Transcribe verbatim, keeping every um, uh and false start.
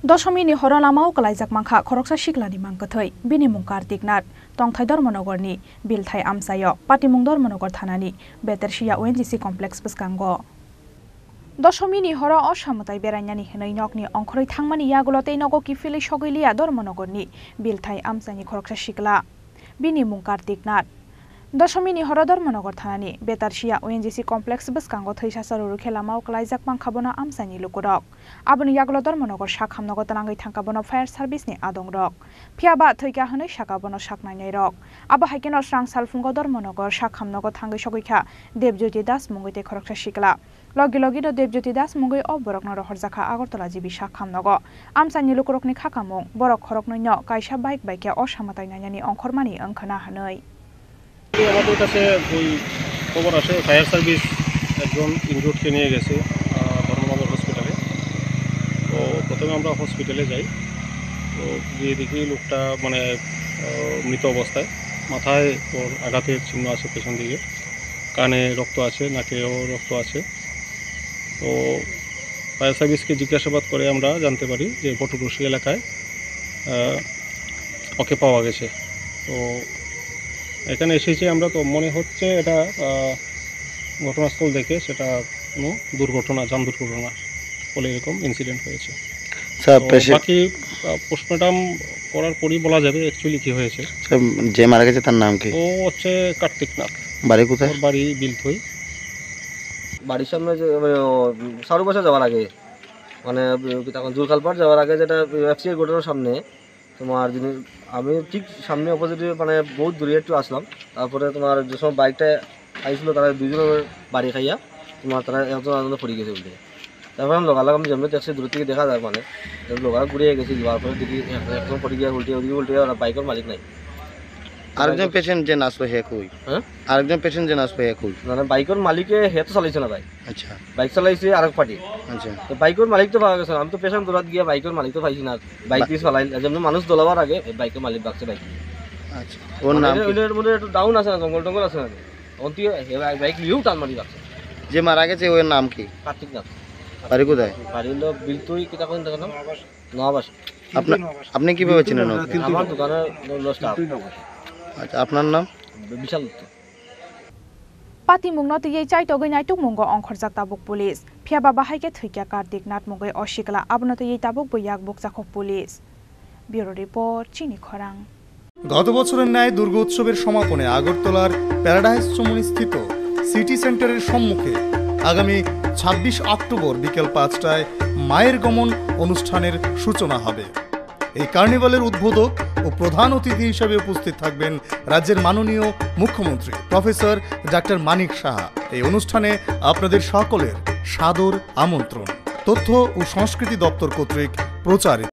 Dosomini horo lamao kwlaijak mankha khoroksa siklani mang kwthwi. Bini mung Kartik Nath, tongthai Dharmanagarni Bilthai amchaio, patimung Dharmanagar thanani Betersia O N G C complex bwskango. Dosomini horo o samwtai berainani hwnwi nokni ongkhorwi thangmani yagulo tei nogo kiphilwi sogwi liya Dharmanagarni Bilthai amchaini khoroksa sikla. Bini mung Kartik Nath. Dosomini horo Dharmanagar thanani Betarsia O N G C complex bwskango thwisa charuru khe lamao kwlaijak mankha bono amchaini lukurok. Aboni yagulo Dharmanagar sakhamnogo twlangwi thangkha bono fire service ni adongrok. Phiya ba thwikha hwnwi sakha bono saknainairok. Abo hai kheno srang salphungo Dharmanagar sakhamnogo thangwi sogwikha Debjyoti Das mungwi tei khoroksa sikla. Logi logi no Debjyoti Das mungwi o borokno rohorjakha Agartala G B sakhamnogo. Amchaini lukurokni khakamung, borok khoroknwino kaisa bike bai khe o samwtai nainani ongkhormani wngkhwna hwnwi. আমাদের কাছে ওই খবর আসে, fire service একজন ইনজুর্ডকে নিয়ে গেছে, আহ, ধর্মনগর হসপিটালে। তো প্রথমে আমরা হসপিটালে যাই, তো গিয়ে দেখি লোকটা, মানে, আহ, মৃত অবস্থায়, মাথায় ওর আঘাতের চিহ্ন আছে পেছন দিকে, কানে রক্ত আছে, নাকেও রক্ত আছে। তো ফায়ার সার্ভিসকে জিজ্ঞাসাবাদ করে আমরা জানতে পারি যে বটুরশি এলাকায়, আহ, ওকে পাওয়া গেছে। তো এখানে এসেছি আমরা, তো মনে হচ্ছে এটা, আহ, ঘটনাস্থল দেখে সেটা কোনো দুর্ঘটনা, যান দুর্ঘটনা বলে এরকম ইনসিডেন্ট হয়েছে। স্যার, তো পেশেন্ট বাকি, আহ, পোস্টমর্টম করার পরই বলা যাবে অ্যাকচুয়ালি কি হয়েছে। স্যার, যে মারা গেছে তার নাম কি? ও হচ্ছে কার্তিক নাথ। বাড়ি কোথায়? ওর বাড়ি বিলথই। বাড়ির সামনে যে, মানে, ও, সারু বাসা যাওয়ার আগে, মানে, তখন জুলকালপাড় যাওয়ার আগে যেটা এফসিআই গোডাউনের সামনে, তোমার যিনি, আমি ঠিক সামনে অপোজিটে, মানে, বহুত দূরে একটু আসলাম। তারপরে তোমার যে সময় বাইকটা আইছিল, তারা দুইজনের বাড়ি খাইয়া তোমার তারা একজন আরেকজনে পড়ে গেছে উল্টে। তারপরে আমি লগালগ আমি যেমনি দেখছি দূর থেকে দেখা যায়, মানে, লগালগ ঘুরে গেছি, যাওয়ার পরে দেখি এক-, একজন পড়ে গিয়ে উল্টে, ওদিকে উল্টে আর বাইকের মালিক নাই। আরেকজন পেশেন্ট যে নাচলো হে কই? হ্যাঁ? আরেকজন পেশেন্ট যে নাচলো হে কই? মানে বাইকের মালিকে হে তো চালাইছে না ভাই। আচ্ছা। বাইক চালাইছে আরেক পার্টি। আচ্ছা। তো বাইকের মালিক তো পাওয়া গেছে না। আমি তো পেশেন্ট দৌড়াত গিয়ে বাইকের মালিক তো পাইছি না। বাইক বা- পিস ফালাই, যেমনি মানুষ দোলাবার আগে বাইকের মালিক বাগছে বাইক। আচ্ছা। ওর মানে নাম এটা, কি? এটা, এটা একটু ডাউন আছে না, জঙ্গল টঙ্গল আছে না। অন্তি হে বাইক, বাইক লিয়েও টান মারি বাগছে। যে মারা গেছে ওর নাম কি? কার্তিক নাথ। বাড়ি কোথায়? বাড়ি হলো বিলতুই, কিতা কোন জায়গার নাম? নোয়াবাসা। আপনা-, আপনি কিভাবে চিনেন ওকে? আমার দোকানে লো-, লো স্টাফ। আচ্ছা, আপনার নাম? বিশাল Dutta. Patimungno twiwi chaitogwi naitukmungo ongkhorjak tabuk police. Phiya ba bahai khe thwikya Kartik Nath mungwi o sikla, abono twiwi tabukbo yak bukjakhok police. Bureau report, Chini Khorang. গত বছরের ন্যায় দুর্গোৎসবের সমাপনে আগরতলার প্যারাডাইস চৌমুহনীস্থিত সিটি সেন্টারের সম্মুখে আগামী ছাব্বিশ অক্টোবর বিকেল পাঁচটায় মায়ের গমন অনুষ্ঠানের সূচনা হবে। এই কার্নিভালের উদ্বোধক ও প্রধান অতিথি হিসেবে উপস্থিত থাকবেন রাজ্যের মাননীয় মুখ্যমন্ত্রী প্রফেসর ডাক্তার মানিক সাহা। এই অনুষ্ঠানে আপনাদের সকলের সাদর আমন্ত্রণ। তথ্য ও সংস্কৃতি দপ্তর কর্তৃক প্রচারিত।